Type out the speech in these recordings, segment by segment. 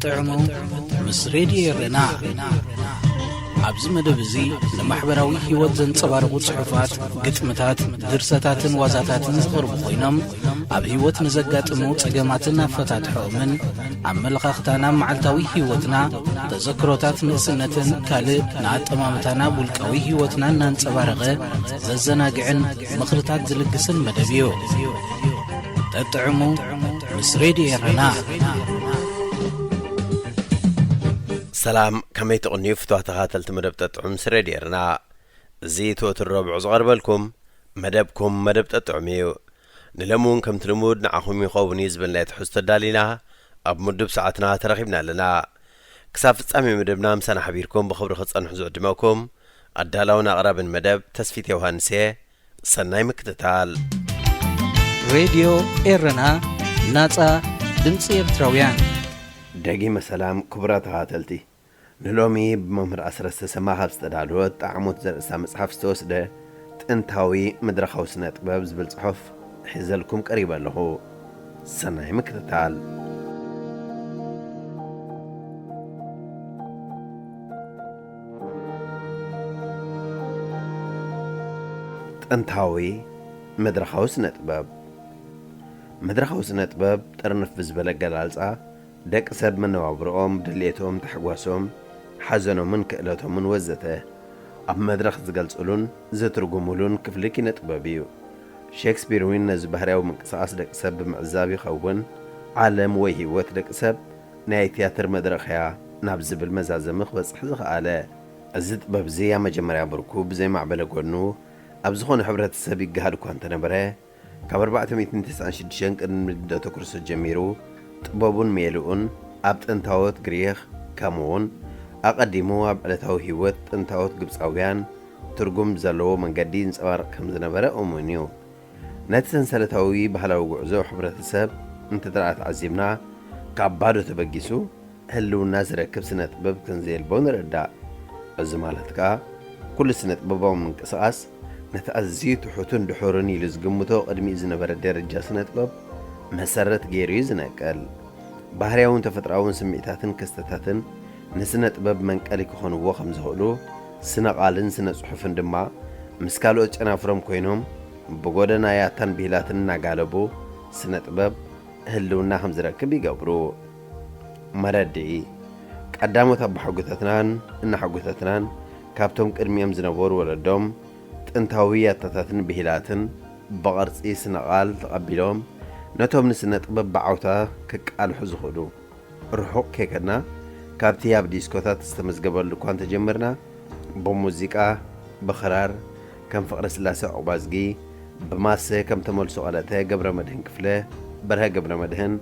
ጥዕሙ ምስ ሬድዮ ኤረና። ኣብዚ መደብ እዚ ንማሕበራዊ ህይወት ዘንጸባርቑ ጽሑፋት፣ ግጥምታት፣ ድርሰታትን ዋዛታትን ዝቐርቡ ኮይኖም፣ ኣብ ህይወት ንዘጋጥሙ ጸገማትን ኣፈታትሖኦምን፣ ኣመለኻኽታና፣ መዓልታዊ ህይወትና፣ ተዘክሮታት ንእስነትን ካልእ ንኣጠማምታና ውልቃዊ ህይወትና እናንጸባረቐ ዘዘናግዕን ምኽርታት ዝልግስን መደብ እዩ። ጠጥዕሙ ምስ ሬድዮ ኤረና። ሰላም፣ ከመይ ትቕንዩ ፍትዋ ተኻተልቲ መደብ ጠጥዑም ምስ ሬድዮ ኤረና? እዚ ትወትር ረብዑ ዝቐርበልኩም መደብኩም መደብ ጠጥዑም እዩ። ንሎሚ እውን ከምቲ ልሙድ ንዓኹም ይኸውን እዩ ዝበልናዮ ትሕዝቶ ኣዳሊና ኣብ ምዱብ ሰዓትና ተረኺብና ኣለና። ክሳብ ፍጻሜ መደብና ምሳና ሓቢርኩም ብኽብሪ ክጸንሑ ዝዕድመኩም ኣዳላውን ኣቕራብን መደብ ተስፊት ዮሃንስ እየ። ሰናይ ምክትታል። ሬድዮ ኤረና፣ ናጻ ድምጺ ኤርትራውያን። ደጊመ ሰላም ክቡራት ተኻተልቲ። ንሎሚ ብመምህር ኣስረስ ተሰማ ካብ ዝተዳለወት ጣዕሞት ዘርእስታ መጽሓፍ ዝተወስደ ጥንታዊ መድረኻዊ ስነ ጥበብ ዝብል ጽሑፍ ሒዘልኩም ቀሪበ ኣለኹ። ሰናይ ምክትታል። ጥንታዊ መድረኻዊ ስነ ጥበብ። መድረኻዊ ስነ ጥበብ ጥርንፍ ብዝበለ ኣገላልጻ ደቂ ሰብ መነባብርኦም፣ ድሌቶም፣ ታሕጓሶም፣ ሓዘኖምን ክእለቶምን ወዘተ ኣብ መድረኽ ዝገልጽሉን ዝትርጉምሉን ክፍሊ ኪነ ጥበብ እዩ። ሼክስፒር እውን ነዚ ባህርያዊ ምንቅስቓስ ደቂ ሰብ ብምዕዛብ ይኸውን ዓለም ወይ ህይወት ደቂ ሰብ ናይ ትያትር መድረኽ እያ ናብ ዝብል መዛዘሚ ክበጽሕ ዝኸኣለ። እዚ ጥበብ እዚ ኣብ መጀመርያ ብርኩ ብዘይማዕበለ ጎድኑ ኣብ ዝኾነ ሕብረተሰብ ይገሃድ እኳ እንተነበረ፣ ካብ ኣርባዕተ ሚእትን ተስዓን ሽዱሽተን ቅድሚ ልደተ ክርስቶስ ጀሚሩ ጥበቡን ሜልኡን ኣብ ጥንታዎት ግሪኽ ከምኡውን ኣቐዲሙ ኣብ ዕለታዊ ህይወት ጥንታዎት ግብጻውያን ትርጉም ብዘለዎ መንገዲ ይንጸባረቕ ከም ዝነበረ እሙን እዩ። ነቲ ሰንሰለታዊ ባህላዊ ጉዕዞ ሕብረተሰብ እንተ ደኣ ተዓዚብና፣ ካብ ባዶ ተበጊሱ ህልውና ዝረክብ ስነ ጥበብ ከም ዘየልቦ ንርዳእ። እዚ ማለት ከኣ ኩሉ ስነ ጥበባዊ ምንቅስቓስ ነቲ ኣዝዩ ትሑትን ድሑርን ኢሉ ዝግምቶ ቅድሚኡ ዝነበረ ደረጃ ስነ ጥበብ መሰረት ገይሩ እዩ ዝነቅል። ባህርያውን ተፈጥሮኣውን ስምዒታትን ክስተታትን ንስነ ጥበብ መንቀሊ ክኾንዎ ከም ዝኽእሉ፣ ስነ ቃልን ስነ ጽሑፍን ድማ ምስ ካልኦት ጨናፍሮም ኮይኖም ብጎደና ያታን ብሂላትን እናጋለቡ ስነ ጥበብ ህልውና ከም ዝረክብ ይገብሩ። መረድኢ፣ ቀዳሞት ኣባሓጎታትናን እናሓጎታትናን ካብቶም ቅድሚኦም ዝነበሩ ወለዶም ጥንታዊ ያታታትን ብሂላትን ብቐርጺ ስነ ቃል ተቐቢሎም ነቶም ንስነ ጥበብ ብዓውታ ክቃልሑ ዝኽእሉ ርሑቕ ከይከድና፣ ካብቲ ኣብ ዲስኮታት ዝተመዝገበሉ እኳ እንተጀመርና፣ ብሙዚቃ፣ ብኽራር፣ ከም ፍቕረስላሴ ዑቕባዝጊ፣ ብማሰ ከም ተመልሶ ቀለተ ገብረመድህን ክፍለ፣ በርሀ ገብረመድህን፣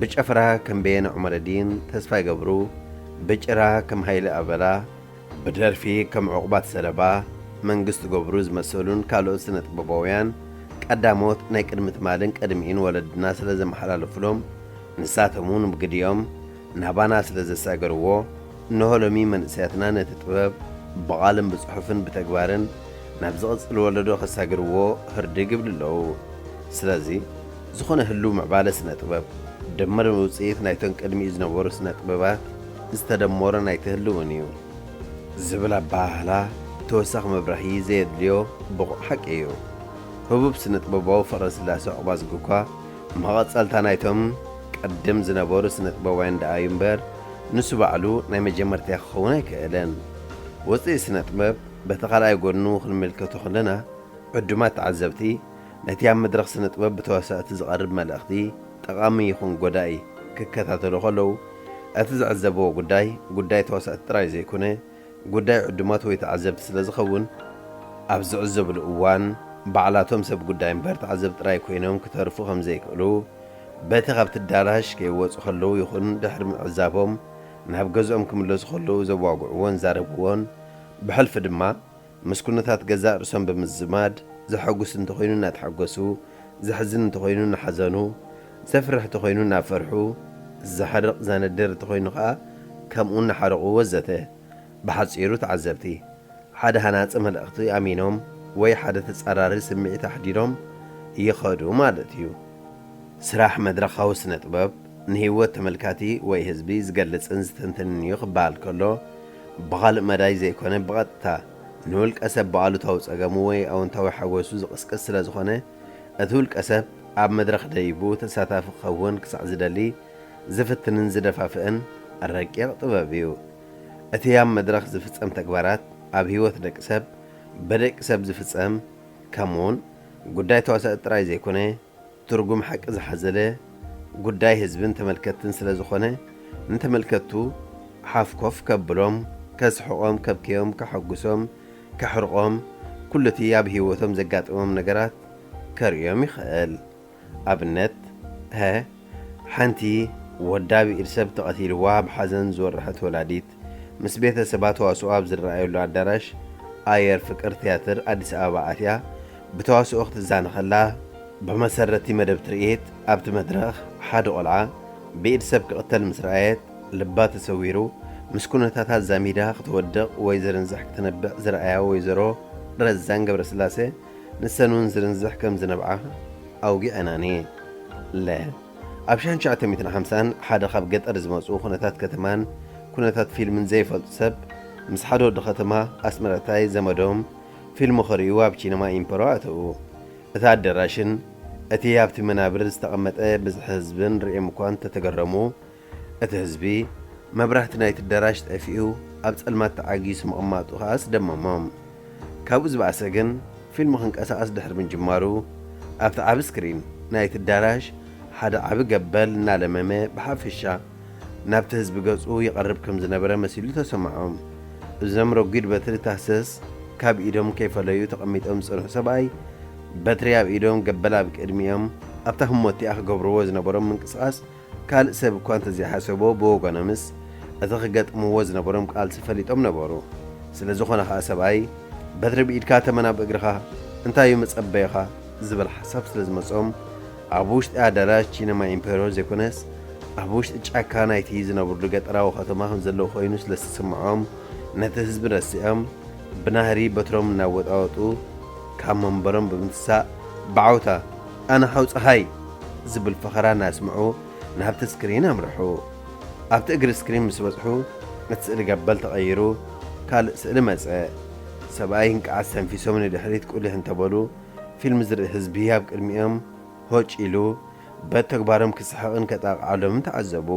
ብጨፈራ ከም በየነ ዑመረዲን፣ ተስፋይ ገብሩ፣ ብጭራ ከም ሃይለ ኣበላ፣ ብደርፊ ከም ዑቕባት ሰለባ፣ መንግስቱ ገብሩ ዝመሰሉን ካልኦት ስነ ጥበባውያን ቀዳሞት ናይ ቅድሚ ትማልን ቅድሚኡን ወለድና ስለ ዘመሓላለፉሎም፣ ንሳቶም እውን ብግዲኦም ናባና ስለ ዘሳገርዎ፣ እነሆ ሎሚ መንእሰያትና ነቲ ጥበብ ብቓልን ብጽሑፍን ብተግባርን ናብ ዝቕጽል ወለዶ ከሳግርዎ ህርድግ ይብሉ ኣለዉ። ስለዚ፣ ዝኾነ ህሉው ምዕባለ ስነ ጥበብ፣ ድምር ውጽኢት ናይተን ቅድሚኡ ዝነበሩ ስነ ጥበባት ዝተደመሮ ናይቲ ህሉውን እዩ። ዝብል ኣበሃህላ ተወሳኺ መብራህርሂ ዘየድልዮ ብቑዕ ሓቂ እዩ። ህቡብ ስነ ጥበባዊ ፍቕረስላሴ ዑቕባዝጊ እኳ መቐጸልታ ናይቶም ቅድም ዝነበሩ ስነ ጥበባውያን ደኣ እዩ እምበር፣ ንሱ ባዕሉ ናይ መጀመርታ ክኸውን ኣይክእልን። ውጽኢት ስነ ጥበብ በቲ ካልኣይ ጎድኑ ክንምልከቶ ከለና፣ ዕዱማት ተዓዘብቲ ነቲ ኣብ መድረኽ ስነ ጥበብ ብተዋሳእቲ ዝቐርብ መልእኽቲ ጠቓሚ ይኹን ጎዳኢ ክከታተሉ ከለዉ፣ እቲ ዝዕዘብዎ ጉዳይ፣ ጉዳይ ተዋሳእቲ ጥራይ ዘይኮነ፣ ጉዳይ ዕዱማት ወይ ተዓዘብቲ ስለ ዝኸውን፣ ኣብ ዝዕዘብሉ እዋን ባዕላቶም ሰብ ጉዳይ እምበር ተዓዘብቲ ጥራይ ኮይኖም ክተርፉ ከም ዘይክእሉ፣ በቲ ካብቲ ኣዳራሽ ከይወጹ ከለዉ ይኹን ድሕሪ ምዕዛቦም ናብ ገዝኦም ክምለሱ ከለዉ ዘዋግዕዎን ዝዛረብዎን፣ ብሕልፊ ድማ ምስ ኩነታት ገዛእ ርእሶም ብምዝማድ፣ ዘሐጉስ እንተኾይኑ እናተሓጎሱ፣ ዘሕዝን እንተኾይኑ እናሓዘኑ፣ ዘፍርሕ እንተኾይኑ እናፈርሑ፣ ዘሕርቕ ዘነድር እንተኾይኑ ኸኣ ከምኡ እናሓረቑ ወዘተ። ብሓጺሩ ተዓዘብቲ፣ ሓደ ሃናጺ መልእኽቲ ኣሚኖም ወይ ሓደ ተጻራሪ ስምዒት ኣሕዲሮም ይኸዱ ማለት እዩ። ስራሕ መድረኻዊ ስነ ጥበብ ንህይወት ተመልካቲ ወይ ህዝቢ ዝገልጽን ዝተንትንን እዩ ክበሃል ከሎ፣ ብኻልእ መዳይ ዘይኮነ ብቐጥታ ንውልቀ ሰብ ብኣሉታዊ ጸገሙ ወይ ኣወንታዊ ሓጎሱ ዝቕስቅስ ስለ ዝኾነ፣ እቲ ውልቀ ሰብ ኣብ መድረኽ ደይቡ ተሳታፊ ክኸውን ክሳዕ ዝደሊ ዝፍትንን ዝደፋፍእን ረቂቕ ጥበብ እዩ። እቲ ኣብ መድረኽ ዝፍጸም ተግባራት ኣብ ህይወት ደቂ ሰብ ብደቂ ሰብ ዝፍጸም፣ ከምኡውን ጉዳይ ተዋሳኢ ጥራይ ዘይኮነ፣ ትርጉም ሓቂ ዝሓዘለ ጉዳይ ህዝብን ተመልከትትን ስለ ዝኾነ፣ ንተመልከትቱ ሓፍኮፍ ከብሎም፣ ከስሕቖም፣ ከብክዮም፣ ከሐጉሶም፣ ከሕርቖም፣ ኩሉ እቲ ኣብ ህይወቶም ዘጋጥሞም ነገራት ከርእዮም ይኽእል። ኣብነት፣ ሀ፣ ሓንቲ ወዳ ብኢድ ሰብ ተቐቲልዋ ኣብ ሓዘን ዝወረሐት ወላዲት፣ ምስ ቤተሰባ ተዋስኦ ኣብ ዝረኣየሉ ኣዳራሽ ኣየር ፍቅር ትያትር ኣዲስ ኣበባ ኣትያ ብተዋስኦ ክትዛነ ከላ፣ ብመሰረቲ መደብ ትርኢት ኣብቲ መድረኽ ሓደ ቆልዓ ብኢድ ሰብ ክቕተል ምስ ረኣየት ልባ ተሰዊሩ፣ ምስ ኩነታት ኣዛሚዳ ክትወድቕ ወይ ዝርንዝሕ ክትነብዕ ዝረኣያ ወይዘሮ ረዛን ገብረስላሴ፣ ንሰን እውን ዝርንዝሕ ከም ዝነብዓ ኣውጊዐናኒ። ለ ኣብ ሺሕ ትሽዓተ ሚእትን ሓምሳን ሓደ ካብ ገጠር ዝመጹ ኩነታት ከተማን ኩነታት ፊልምን ዘይፈልጡ ሰብ ምስ ሓደ ወዲ ከተማ ኣስመራታይ ዘመዶም ፊልም ክርእዩ ኣብ ቺነማ ኢምፐሮ ኣተዉ። እቲ ኣዳራሽን እቲ ኣብቲ መናብር ዝተቐመጠ ብዝሒ ህዝብን ርእዮም እኳ እንተተገረሙ፣ እቲ ህዝቢ መብራህቲ ናይቲ ኣዳራሽ ጠፊኡ ኣብ ጸልማት ተዓጊሱ ምቕማጡ ከኣ ኣስደመሞም። ካብኡ ዝበኣሰ ግን፣ ፊልም ክንቀሳቐስ ድሕሪ ምጅማሩ፣ ኣብቲ ዓቢ ስክሪን ናይቲ ኣዳራሽ ሓደ ዓቢ ገበል እናለመመ ብሓፈሻ ናብቲ ህዝቢ ገጹ ይቐርብ ከም ዝነበረ መሲሉ ተሰምዖም። እዞም ረጒድ በትሪ ታህሰስ ካብ ኢዶም ከይፈለዩ ተቐሚጦም ዝጸንሑ ሰብኣይ፣ በትሪ ኣብ ኢዶም፣ ገበል ኣብ ቅድሚኦም፣ ኣብታ ህሞት እቲኣ ክገብርዎ ዝነበሮም ምንቅስቓስ ካልእ ሰብ እኳ እንተዘይሓሰቦ፣ ብወገኖምስ እቲ ክገጥምዎ ዝነበሮም ቃልሲ ፈሊጦም ነበሩ። ስለ ዝኾነ ኸኣ ሰብኣይ፣ በትሪ ብኢድካ ተመን ኣብ እግርኻ፣ እንታይ እዩ መጸበይኻ? ዝብል ሓሳብ ስለ ዝመጾም፣ ኣብ ውሽጢ ኣዳራሽ ቺነማ ኢምፔሮ ዘይኮነስ፣ ኣብ ውሽጢ ጫካ ናይቲ ዝነብርሉ ገጠራዊ ከተማ ከም ዘለዉ ኮይኑ ስለ ዝተሰምዖም፣ ነቲ ህዝቢ ረሲዖም፣ ብናህሪ በትሮም እናወጣወጡ፣ ካብ መንበሮም ብምትሳእ፣ ብዓውታ፣ "ኣነ ሓው ጸሃይ!" ዝብል ፈኸራ እናስምዑ ናብቲ ስክሪን ኣምርሑ። ኣብቲ እግሪ ስክሪን ምስ በጽሑ፣ እቲ ስእሊ ገበል ተቐይሩ፣ ካልእ ስእሊ መጸ። ሰብኣይ ህንቅዓት ተንፊሶም ንድሕሪት ቁሊሕ እንተበሉ፣ ፊልም ዝርኢ ህዝቢ ኣብ ቅድሚኦም ሆጭ ኢሉ፣ በቲ ተግባሮም ክስሕቕን ከጣቕዓሎምን ተዓዘቡ።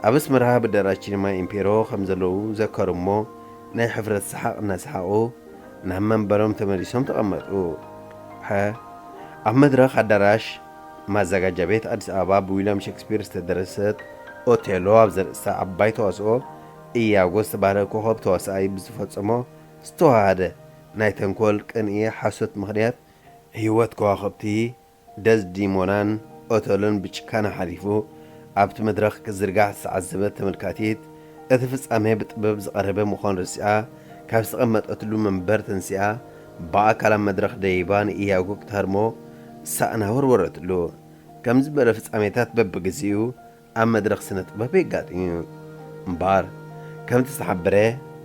ኣብ ኣስመራ ኣብ ኣዳራሽ ሲነማ ኢምፔሮ ከም ዘለዉ ዘከሩ እሞ፣ ናይ ሕፍረት ሰሓቕ እናሰሓቑ ናብ መንበሮም ተመሊሶም ተቐመጡ። ሐ፣ ኣብ መድረኽ ኣዳራሽ ማዘጋጃ ቤት ኣዲስ ኣበባ ብዊልያም ሸክስፒር ዝተደረሰት ኦቴሎ ኣብ ዘርእስታ ዓባይ ተዋስኦ፣ ኢያጎ ዝተባህለ ኮኸብ ተዋሳኣይ ብዝፈጸሞ ዝተዋሃደ ናይ ተንኮል ቅንኢ ሓሶት ምኽንያት፣ ህይወት ከዋኽብቲ ደዝዲሞናን ኦተሎን ብጭካነ ሓሊፉ ኣብቲ መድረኽ ክዝርጋሕ ዝተዓዘበት ተመልካቲት፣ እቲ ፍጻሜ ብጥበብ ዝቐረበ ምዃኑ ርሲዓ፣ ካብ ዝተቐመጠትሉ መንበር ተንሲኣ፣ ብኣካል ኣብ መድረኽ ደይባ ንኢያጎ ክትሃርሞ ሳእና ወርወረትሉ። ከምዚ ዝበለ ፍጻሜታት በብግዜኡ ኣብ መድረኽ ስነ ጥበብ የጋጥም እዩ። እምበኣር፣ ከምቲ ዝተሓበረ፣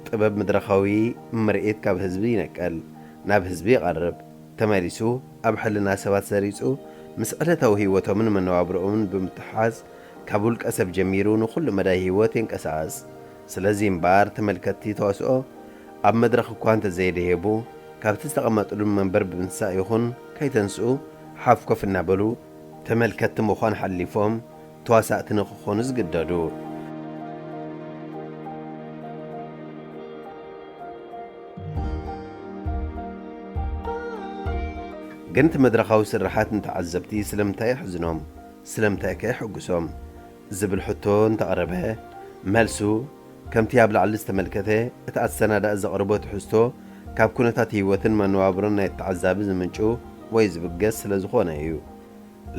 ጥበብ መድረኻዊ ምርኢት ካብ ህዝቢ ይነቅል፣ ናብ ህዝቢ ይቐርብ፣ ተመሊሱ ኣብ ሕልና ሰባት ሰሪጹ፣ ምስ ዕለታዊ ህይወቶምን መነባብሮኦምን ብምትሕሓዝ፣ ካብ ውልቀ ሰብ ጀሚሩ ንኹሉ መዳይ ህይወት የንቀሳቕስ። ስለዚ እምበኣር፣ ተመልከትቲ ተዋስኦ ኣብ መድረኽ እኳ እንተዘይደየቡ፣ ካብቲ ዝተቐመጥሉ መንበር ብምትሳእ ይኹን ከይተንስኡ፣ ሓፍ ኮፍ እናበሉ፣ ተመልከትቲ ምዃን ሓሊፎም፣ ተዋሳእቲ ንኽኾኑ ዝግደዱ። ግን እቲ መድረኻዊ ስርሓት ንተዓዘብቲ ስለምንታይ የሕዝኖም? ስለምንታይከ የሐጉሶም? ዝብል ሕቶ እንተቐረበ፣ መልሱ ከምቲ ኣብ ላዕሊ ዝተመልከተ፣ እቲ ኣሰናዳኢ ዘቕርቦ ትሕዝቶ ካብ ኩነታት ህይወትን መነባብሮን ናይቲ ተዓዛቢ ዝምንጩ ወይ ዝብገስ ስለ ዝኾነ እዩ።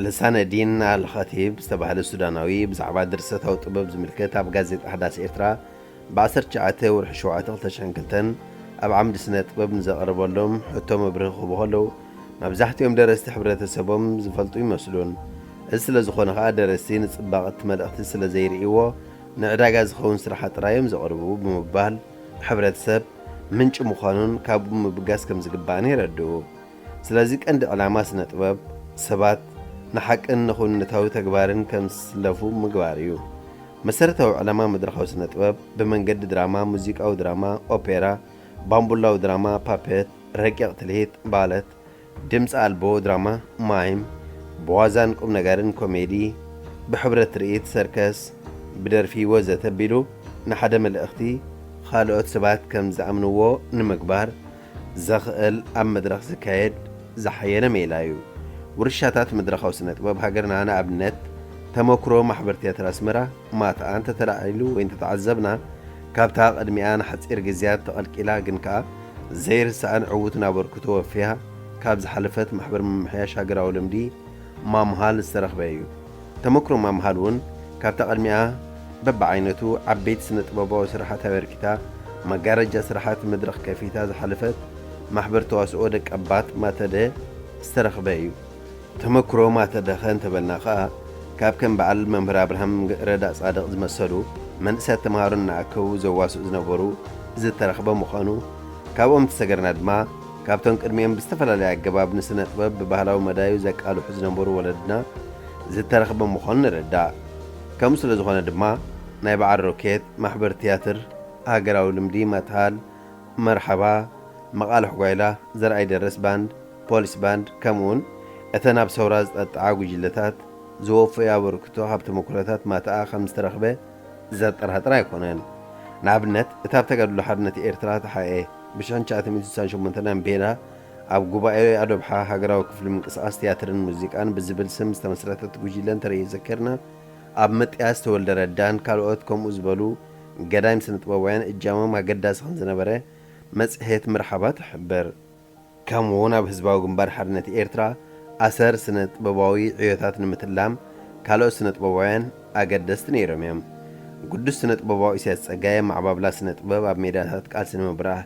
ልሳነዲን ኣል ኸቲብ ዝተባህለ ሱዳናዊ፣ ብዛዕባ ድርሰታዊ ጥበብ ዝምልከት ኣብ ጋዜጣ ሓዳስ ኤርትራ ብ ዓሰርተ ትሽዓተ ወርሒ ሸውዓተ ክልተ ሽሕን ክልተን ኣብ ዓምዲ ስነ ጥበብ ንዘቕረበሎም ሕቶ መብርሂ ክህቡ ከለዉ፣ መብዛሕትኦም ደረስቲ ሕብረተሰቦም ዝፈልጡ ይመስሉን፣ እዚ ስለ ዝኾነ ከኣ ደረስቲ ንጽባቐ እቲ መልእኽቲ ስለ ዘይርእይዎ፣ ንዕዳጋ ዝኸውን ስራሓት ጥራይ እዮም ዘቕርቡ ብምባል፣ ሕብረተሰብ ምንጪ ምዃኑን ካብኡ ምብጋስ ከም ዝግባእን የረድኡ። ስለዚ ቀንዲ ዕላማ ስነ ጥበብ፣ ሰባት ንሓቅን ንኹንነታዊ ተግባርን ከም ዝስለፉ ምግባር እዩ። መሰረታዊ ዕላማ መድረኻዊ ስነ ጥበብ ብመንገዲ ድራማ፣ ሙዚቃዊ ድራማ፣ ኦፔራ፣ ባምቡላዊ ድራማ፣ ፓፔት፣ ረቂቕ ትልሂት፣ ባለት፣ ድምፂ ኣልቦ ድራማ፣ ማይም፣ ብዋዛን ቁም ነገርን ኮሜዲ፣ ብሕብረት ትርኢት፣ ሰርከስ፣ ብደርፊ ወዘተ ኣቢሉ ንሓደ መልእኽቲ ካልኦት ሰባት ከም ዝኣምንዎ ንምግባር ዘኽእል ኣብ መድረኽ ዝካየድ ዝሓየለ ሜላ እዩ። ውርሻታት መድረኻዊ ስነ ጥበብ ሃገርና፣ ንኣብነት ተመክሮ ማሕበር ትያትር ኣስመራ፣ ማትኣ እንተተላዒሉ ወይ እንተተዓዘብና፣ ካብታ ቅድሚኣ ንሓጺር ግዜያት ተቐልቂላ ግን ከኣ ዘይርሳዕን ዕዉትን ኣበርክቶ ወፍያ ካብ ዝሓለፈት ማሕበር ምምሕያሽ ሃገራዊ ልምዲ ማምሃል ዝተረኽበ እዩ። ተመክሮ ማምሃል እውን ካብታ ቅድሚኣ በብዓይነቱ ዓበይቲ ስነ ጥበባዊ ስራሓት ኣበርኪታ፣ መጋረጃ ስራሓት መድረኽ ከፊታ ዝሓለፈት ማሕበር ተዋስኦ ደቀባት ማተደ ዝተረኽበ እዩ። ተመክሮ ማተደኸ እንተበልና ኸኣ፣ ካብ ከም በዓል መምህር ኣብርሃም ረዳእ ጻድቕ ዝመሰሉ መንእሰያት ተምሃሮ እናኣከቡ ዘዋስኡ ዝነበሩ ዝተረኽበ ምዃኑ፣ ካብኦም እንተሰገርና ድማ፣ ካብቶም ቅድሚኦም ብዝተፈላለየ ኣገባብ ንስነ ጥበብ ብባህላዊ መዳዩ ዘቃልሑ ዝነበሩ ወለድና ዝተረኽበ ምዃኑ ንርዳእ። ከምኡ ስለ ዝኾነ ድማ፣ ናይ በዓል ሮኬት፣ ማሕበር ትያትር፣ ሃገራዊ ልምዲ፣ መትሃል፣ መርሓባ፣ መቓልሕ ጓይላ፣ ዘርኣይ ደረስ ባንድ፣ ፖሊስ ባንድ፣ ከምኡውን እተን ኣብ ሰውራ ዝጠጥዓ ጉጅለታት ዝወፈዮ ኣበርክቶ ካብ ተመኩሮታት ማትኣ ከም ዝተረኽበ ዘጠራጥር ኣይኮነን። ንኣብነት፣ እታ ኣብ ተጋድሎ ሓርነት ኤርትራ ተሓኤ ብ1968 ናብ ቤላ ኣብ ጉባኤ ኣዶብሓ ሃገራዊ ክፍሊ ምንቅስቓስ ትያትርን ሙዚቃን ብዝብል ስም ዝተመስረተት ጉጅለ እንተርኢ ዘከርና፣ ኣብ መጥያስ ተወልደ ረዳን ካልኦት ከምኡ ዝበሉ ገዳይም ስነ ጥበባውያን እጃሞም ኣገዳሲ ከም ዝነበረ መጽሔት መርሓባ ትሕብር። ከምኡ እውን ኣብ ህዝባዊ ግንባር ሓርነት ኤርትራ ኣሰር ስነ ጥበባዊ ዕዮታት ንምትላም ካልኦት ስነ ጥበባውያን ኣገደስቲ ነይሮም እዮም። ግዱስ ስነ ጥበባዊ ኢሳያስ ጸጋይ ኣብ ማዕባብላ ስነ ጥበብ ኣብ ሜዳታት ቃልሲ ንምብራህ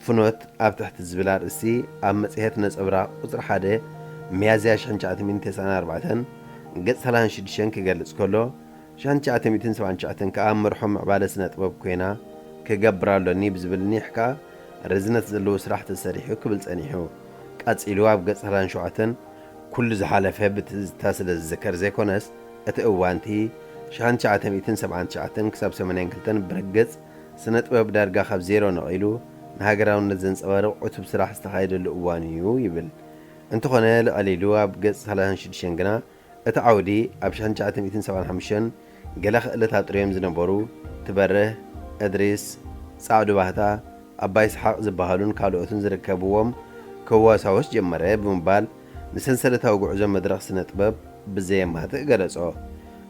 ፍኖት ኣብ ትሕቲ ዝብል ኣርእስቲ ኣብ መጽሔት ነጸብራቕ ቁጽሪ ሓደ ሚያዝያ ሽሕን ትሽዓተ ሚእትን ተስዓን ኣርባዕተን ገጽ ሰላሳን ሽዱሽተን ክገልጽ ከሎ፣ ሽሕን ትሽዓተ ሚእትን ሰብዓን ትሽዓተን ከኣ መርሖ ምዕባለ ስነ ጥበብ ኮይና ክገብር ኣሎኒ ብዝብል ኒሕ ከኣ ርዝነት ዘለዎ ስራሕ ተሰሪሑ ክብል ጸኒሑ። ቀጺሉ ኣብ ገጽ ሰላሳን ሸውዓተን፣ ኩሉ ዝሓለፈ ብትዝታ ስለ ዝዝከር ዘይኮነስ፣ እቲ እዋንቲ ሽሕን ትሽዓተ ሚእትን ሰብዓን ትሽዓተን ክሳብ ሰማንያን ክልተን ብርግጽ ስነ ጥበብ ዳርጋ ካብ ዜሮ ነቒሉ ንሃገራውነት ዘንጸባርቕ ዕቱብ ስራሕ ዝተኻየደሉ እዋን እዩ ይብል። እንተኾነ፣ ልዕል ኢሉ ኣብ ገጽ ሰላሳን ሽዱሽተን ግና፣ እቲ ዓውዲ ኣብ ሽሕን ትሽዓተ ሚእትን ሰብዓን ሓሙሽተን ገለ ክእለት ኣጥርዮም ዝነበሩ ትበርህ፣ እድሪስ፣ ጻዕዱ ባህታ፣ ኣባ ይስሓቕ ዝበሃሉን ካልኦትን ዝርከብዎም ክዋሳወስ ጀመረ ብምባል ንሰንሰለታዊ ጉዕዞ መድረኽ ስነ ጥበብ ብዘየማትእ ገለጾ።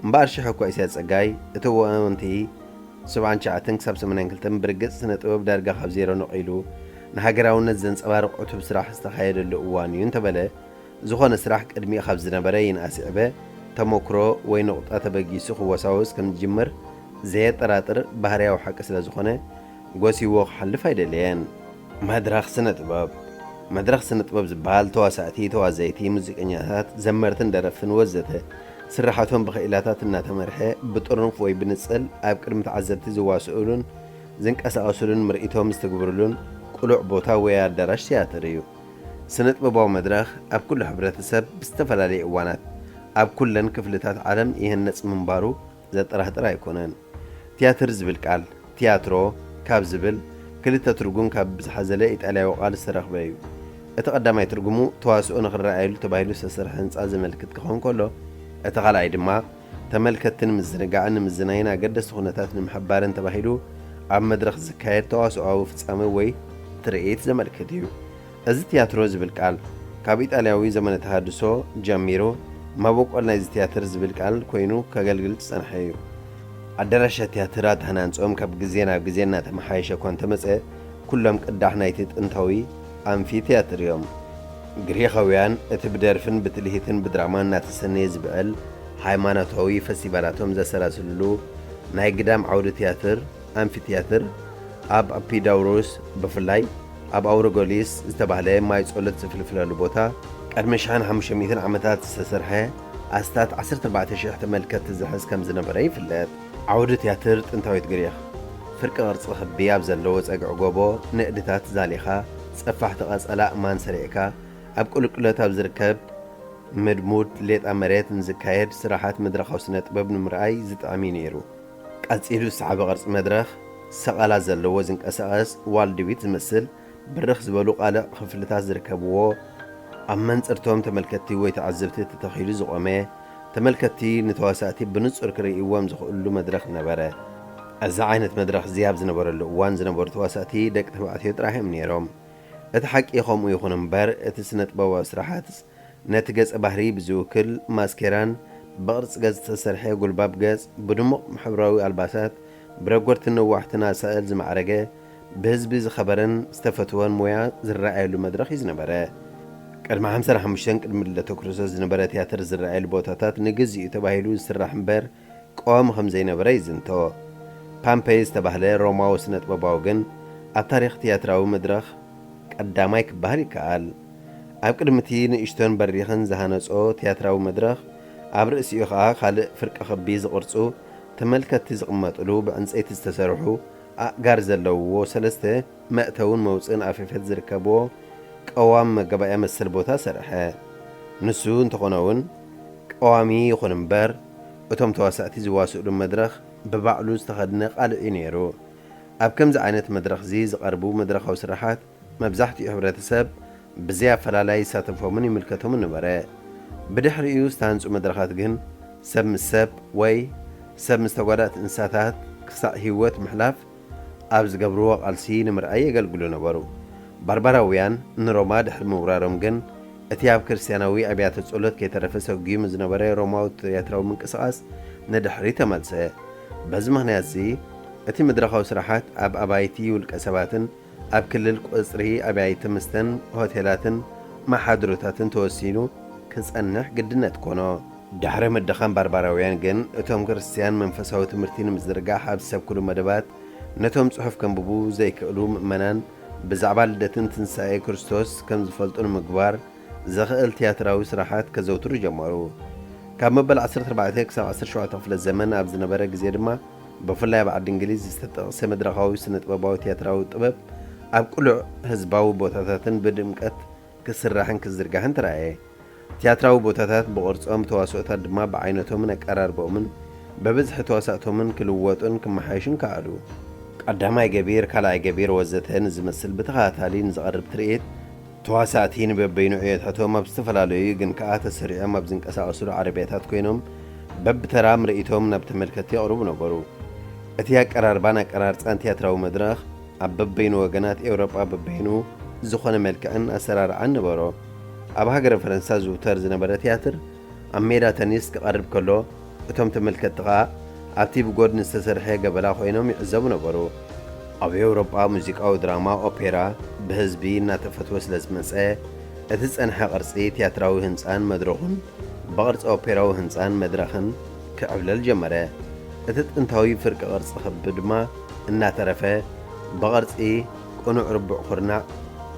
እምበኣር ሽሕ እኳ ኢሳያስ ጸጋይ እቲ እዋንቲ ሰብዓን ትሽዓተን ክሳብ ሰማንያን ክልተን ብርግጽ ስነ ጥበብ ዳርጋ ካብ ዜሮ ነቒሉ ንሃገራውነት ዘንጸባርቕ ዕቱብ ስራሕ ዝተኻየደሉ እዋን እዩ እንተበለ፣ ዝኾነ ስራሕ ቅድሚኡ ካብ ዝነበረ ይንኣስ ይዕበ ተመክሮ ወይ ነቑጣ ተበጊሱ ክወሳወስ ከም ዝጅምር ዘየጠራጥር ባህርያዊ ሓቂ ስለ ዝኾነ፣ ጎሲዎ ክሓልፍ ኣይደለየን። መድረኽ ስነ ጥበብ። መድረኽ ስነ ጥበብ ዝበሃል ተዋሳእቲ፣ ተዋዘይቲ፣ ሙዚቀኛታት፣ ዘመርትን ደረፍትን ወዘተ ስርሓቶም ብኽኢላታት እናተመርሐ ብጥርኑፍ ወይ ብንጽል ኣብ ቅድሚ ተዓዘብቲ ዝዋስኡሉን ዝንቀሳቐሱሉን ምርኢቶም ዝትግብሩሉን ቅሉዕ ቦታ ወይ ኣዳራሽ ትያትር እዩ። ስነ ጥበባዊ መድረኽ ኣብ ኩሉ ሕብረተሰብ ብዝተፈላለየ እዋናት ኣብ ኩለን ክፍልታት ዓለም ይህነጽ ምንባሩ ዘጠራጥር ኣይኮነን። ትያትር ዝብል ቃል፣ ቲያትሮ ካብ ዝብል ክልተ ትርጉም ካብ ዝሓዘለ ኢጣልያዊ ቃል ዝተረኽበ እዩ። እቲ ቀዳማይ ትርጉሙ ተዋስኦ ንኽረኣየሉ ተባሂሉ ዝተሰርሐ ህንጻ ዘመልክት ክኸውን ከሎ፣ እቲ ካልኣይ ድማ ተመልከትቲ ንምዝንጋዕን ንምዝናይን ኣገደስቲ ኩነታት ንምሕባርን ተባሂሉ ኣብ መድረኽ ዝካየድ ተዋስኦኣዊ ፍጻመ ወይ ትርኢት ዘመልክት እዩ። እዚ ቲያትሮ ዝብል ቃል ካብ ኢጣልያዊ ዘመነ ተሃድሶ ጀሚሩ መበቆል ናይዚ ቲያትር ዝብል ቃል ኮይኑ ከገልግል ዝጸንሐ እዩ። ኣዳራሻት ቲያትር ኣተሃናንጽኦም ካብ ግዜ ናብ ግዜ እናተመሓየሸ እኳ እንተመጸ፣ ኩሎም ቅዳሕ ናይቲ ጥንታዊ ኣምፊ ቲያትር እዮም። ግሪኻውያን እቲ ብደርፍን ብትልሂትን ብድራማን እናተሰነየ ዝብዕል ሃይማኖታዊ ፈስቲቫላቶም ዘሰላስልሉ ናይ ግዳም ዓውዲ ቲያትር፣ ኣምፊ ቲያትር፣ ኣብ ኣፒዳውሮስ ብፍላይ ኣብ ኣውሮጎሊስ ዝተባህለ ማይ ጸሎት ዝፍልፍለሉ ቦታ፣ ቅድሚ ሽሕን ሓሙሽተ ሚእትን ዓመታት ዝተሰርሐ ኣስታት ዓሰርተ ኣርባዕተ ሽሕ ተመልከትቲ ዝሕዝ ከም ዝነበረ ይፍለጥ። ዓውዲ ቲያትር ጥንታዊት ግሪኽ፣ ፍርቂ ቅርጺ ክቢ ኣብ ዘለዎ ጸግዒ ጎቦ ንእድታት ዛሊኻ፣ ጸፋሕቲ ቀጸላ ኣእማን ሰሪዕካ፣ ኣብ ቁልቁለት ኣብ ዝርከብ ምድሙድ ሌጣ መሬት ንዝካየድ ስራሓት መድረኻዊ ስነ ጥበብ ንምርኣይ ዝጥዕም እዩ ነይሩ። ቀጺሉ ዝሰዓበ ቅርጺ መድረኽ፣ ሰቐላ ዘለዎ ዝንቀሳቐስ ዋልድዊት ዝመስል ብርኽ ዝበሉ ቃልዕ ክፍልታት ዝርከብዎ፣ ኣብ መንጽርቶም ተመልከትቲ ወይ ተዓዘብቲ ተተኺሉ ዝቖመ፣ ተመልከትቲ ንተዋሳእቲ ብንጹር ክርእይዎም ዝኽእሉ መድረኽ ነበረ። እዚ ዓይነት መድረኽ እዚ ኣብ ዝነበረሉ እዋን ዝነበሩ ተዋሳእቲ ደቂ ተባዕትዮ ጥራሕ እዮም ነይሮም። እቲ ሓቂ ከምኡ ይኹን እምበር፣ እቲ ስነ ጥበባዊ ስራሓትስ ነቲ ገጸ ባህሪ ብዝውክል ማስኬራን ብቕርጺ ገጽ ዝተሰርሐ ጉልባብ ገጽ፣ ብድሙቕ ሕብራዊ ኣልባሳት፣ ብረጎድትን ነዋሕትን ኣሳእል ዝማዕረገ፣ ብህዝቢ ዝኸበረን ዝተፈትወን ሞያ ዝረኣየሉ መድረኽ እዩ ዝነበረ። ቅድሚ ሓምሳን ሓሙሽተን ቅድሚ ልደተ ክርስቶስ ዝነበረ ቲያትር ዝረኣየሉ ቦታታት ንግዚኡ ተባሂሉ ዝስራሕ እምበር፣ ቀዋሚ ከም ዘይነበረ ይዝንቶ። ፓምፔይ ዝተባህለ ሮማዊ ስነ ጥበባዊ ግን ኣብ ታሪኽ ቲያትራዊ መድረኽ ቀዳማይ ክበሃል ይከኣል። ኣብ ቅድሚ እቲ ንእሽቶን በሪኽን ዝሃነጾ ቲያትራዊ መድረኽ፣ ኣብ ርእሲኡ ኸኣ ካልእ ፍርቂ ክቢ ዝቕርጹ፣ ተመልከትቲ ዝቕመጥሉ ብዕንጸይቲ ዝተሰርሑ ኣእጋር ዘለውዎ ሰለስተ መእተውን መውጽእን ኣፌፈት ዝርከብዎ ቀዋሚ መጋባእያ መሰል ቦታ ሰርሐ። ንሱ እንተኾነ እውን፣ ቀዋሚ ይኹን እምበር፣ እቶም ተዋሳእቲ ዝዋስእሉ መድረኽ ብባዕሉ ዝተኸድነ ቃልዕ እዩ ነይሩ። ኣብ ከምዚ ዓይነት መድረኽዚ ዝቐርቡ መድረኻዊ ስራሓት፣ መብዛሕትኡ ሕብረተሰብ ብዘይ ኣፈላላይ ይሳተፎምን ይምልከቶምን ነበረ። ብድሕሪኡ ዝተሃንጹ መድረኻት ግን፣ ሰብ ምስ ሰብ ወይ ሰብ ምስ ተጓዳእቲ እንስሳታት ክሳዕ ህይወት ምሕላፍ ኣብ ዝገብርዎ ቃልሲ ንምርኣይ የገልግሉ ነበሩ። ባርባራውያን ንሮማ ድሕሪ ምውራሮም ግን፣ እቲ ኣብ ክርስትያናዊ ኣብያተ ጸሎት ከይተረፈ ሰጒሙ ዝነበረ ሮማዊ ትያትራዊ ምንቅስቓስ ንድሕሪት ተመልሰ። በዚ ምኽንያትዚ፣ እቲ መድረኻዊ ስራሓት ኣብ ኣባይቲ ውልቀ ሰባትን ኣብ ክልል ቁጽሪ ኣብያተ መስተን ሆቴላትን መሓድሮታትን ተወሲኑ ክጸንሕ ግድነት ኮኖ። ድሕሪ ምድኻም ባርባራውያን ግን፣ እቶም ክርስትያን መንፈሳዊ ትምህርቲ ንምዝርጋሕ ኣብ ዝሰብክሉ መደባት፣ ነቶም ጽሑፍ ከንብቡ ዘይክእሉ ምእመናን ብዛዕባ ልደትን ትንሳኤ ክርስቶስ ከም ዝፈልጡ ንምግባር ዘኽእል ትያትራዊ ስራሓት ከዘውትሩ ጀመሩ። ካብ መበል ዓሰርተ ኣርባዕተ ክሳብ ዓሰርተ ሸውዓተ ክፍለ ዘመን ኣብ ዝነበረ ግዜ ድማ፣ ብፍላይ ኣብ ዓዲ እንግሊዝ ዝተጠቕሰ መድረኻዊ ስነ-ጥበባዊ ትያትራዊ ጥበብ ኣብ ቅሉዕ ህዝባዊ ቦታታትን ብድምቀት ክስራሕን ክዝርጋሕን ተራእየ። ትያትራዊ ቦታታት ብቕርጾም፣ ተዋስኦታት ድማ ብዓይነቶምን ኣቀራርባኦምን ብብዝሒ ተዋሳእቶምን ክልወጡን ክመሓየሹን ከኣሉ። ቀዳማይ ገቢር፣ ካልኣይ ገቢር ወዘተ ንዝመስል ብተኸታታሊ ንዝቐርብ ትርኢት፣ ተዋሳእቲ ንበበይኑ ዕዮታቶም ኣብ ዝተፈላለዩ ግን ከኣ ተሰሪዖም ኣብ ዝንቀሳቐስሉ ዓረብያታት ኮይኖም በብተራ ምርኢቶም ናብ ተመልከትቲ የቕርቡ ነበሩ። እቲ ኣቀራርባን ኣቀራርጻን ትያትራዊ መድረኽ ኣብ በበይኑ ወገናት ኤውሮጳ በበይኑ ዝኾነ መልክዕን ኣሰራርዓን ነበሮ። ኣብ ሃገረ ፈረንሳ ዝውተር ዝነበረ ትያትር ኣብ ሜዳ ተኒስ ክቐርብ ከሎ፣ እቶም ተመልከትቲ ኸኣ ኣብቲ ብጎድኒ ዝተሰርሐ ገበላ ኮይኖም ይዕዘቡ ነበሩ። ኣብ ኤውሮጳ ሙዚቃዊ ድራማ ኦፔራ ብህዝቢ እናተፈትወ ስለ ዝመጸ፣ እቲ ዝጸንሐ ቅርጺ ትያትራዊ ህንጻን መድረኹን ብቕርጺ ኦፔራዊ ህንጻን መድረኽን ክዕብለል ጀመረ። እቲ ጥንታዊ ፍርቂ ቅርጺ ክቢ ድማ እናተረፈ ብቕርጺ ቅኑዕ ርቡዕ ኩርናዕ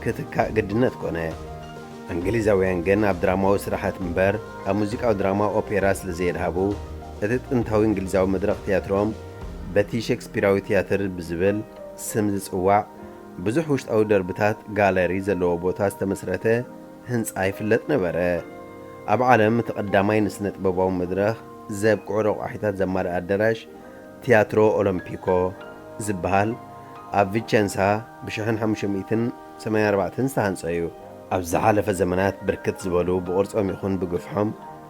ክትካእ ግድነት ኮነ። እንግሊዛውያን ግን ኣብ ድራማዊ ስራሓት እምበር ኣብ ሙዚቃዊ ድራማ ኦፔራ ስለ ዘየድሃቡ፣ እቲ ጥንታዊ እንግሊዛዊ መድረኽ ትያትሮም በቲ ሸክስፒራዊ ትያትር ብዝብል ስም ዝጽዋዕ ብዙሕ ውሽጣዊ ደርብታት ጋለሪ ዘለዎ ቦታ ዝተመስረተ ህንጻ ይፍለጥ ነበረ። ኣብ ዓለም እቲ ቀዳማይ ንስነ ጥበባዊ መድረኽ ዘብቅዑ ረቋሒታት ዘማልአ ኣዳራሽ ቲያትሮ ኦሎምፒኮ ዝበሃል ኣብ ቪቸንሳ ብ ሽሕን ሓሙሽተ ሚእትን ሰማንያን ኣርባዕተን ዝተሃንጸ እዩ። ኣብ ዝሓለፈ ዘመናት ብርክት ዝበሉ ብቕርጾም ይኹን ብግፍሖም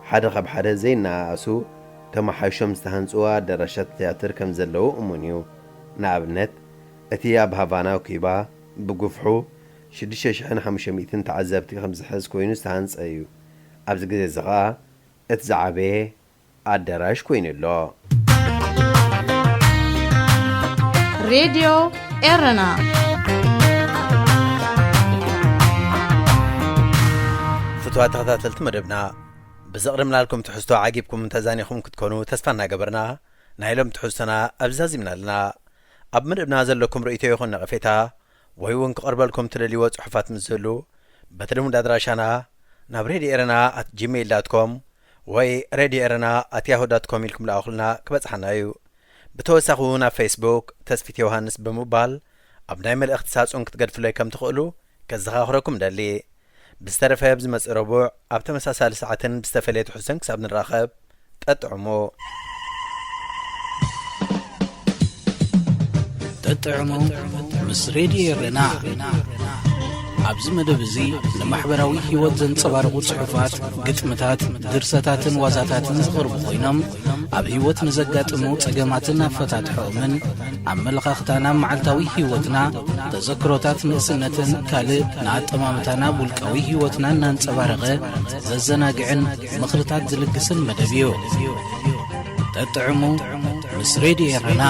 ሓደ ካብ ሓደ ዘይነኣኣሱ ተመሓይሾም ዝተሃንጹ ኣዳራሻት ትያትር ከም ዘለዉ እሙን እዩ። ንኣብነት፣ እቲ ኣብ ሃቫና ኪዩባ ብግፍሑ ሽዱሽተ ሽሕን ሓሙሽተ ሚእትን ተዓዘብቲ ከም ዝሕዝ ኮይኑ ዝተሃንጸ እዩ። ኣብዚ ግዜ እዚ ኸኣ እቲ ዝዓበየ ኣዳራሽ ኮይኑ ኣሎ። ሬድዮ ኤረና። ፍቱዋት ተኸታተልቲ መደብና፣ ብዘቕርብናልኩም ትሕዝቶ ዓጊብኩም እንተዛኒኹም ክትኮኑ ተስፋ እናገበርና፣ ናይ ሎም ትሕዝቶና ኣብዚ ዛዚምና ኣለና። ኣብ መደብና ዘለኩም ርእይቶ ይኹን ነቐፌታ፣ ወይ እውን ክቐርበልኩም ትደልይዎ ጽሑፋት ምስ ዝህሉ፣ በቲ ልሙድ ኣድራሻና ናብ ሬድዮ ኤረና ኣት ጂሜይል ዳት ኮም ወይ ሬድዮ ኤረና ኣት ያሁ ዳት ኮም ኢልኩም ለኣኹልና፣ ክበጽሓና እዩ። ብተወሳኺ እውን ኣብ ፌስቡክ ተስፊት ዮሃንስ ብምባል ኣብ ናይ መልእኽቲ ሳጹን ክትገድፉለይ ከም ትኽእሉ ከዘኻኽረኩም እደሊ። ብዝተረፈ ኣብ ዝመጽእ ረቡዕ ኣብ ተመሳሳሊ ሰዓትን ብዝተፈለየ ትሕዝቶን ክሳብ ንራኸብ፣ ጠጥዕሙ። ጠጥዕሙ ምስ ሬድዮ ኤረና። ኣብዚ መደብ እዚ ንማሕበራዊ ህይወት ዘንጸባርቑ ጽሑፋት፣ ግጥምታት፣ ድርሰታትን ዋዛታትን ዝቐርቡ ኮይኖም፣ ኣብ ህይወት ንዘጋጥሙ ጸገማትን ኣፈታትሖኦምን፣ ኣመለኻኽታና፣ መዓልታዊ ህይወትና፣ ተዘክሮታት ንእስነትን ካልእ ንኣጠማምታና ኣብ ውልቃዊ ህይወትና እናንጸባረቐ ዘዘናግዕን ምኽርታት ዝልግስን መደብ እዩ። ጠጥዕሙ ምስ ሬድዮ ኤረና።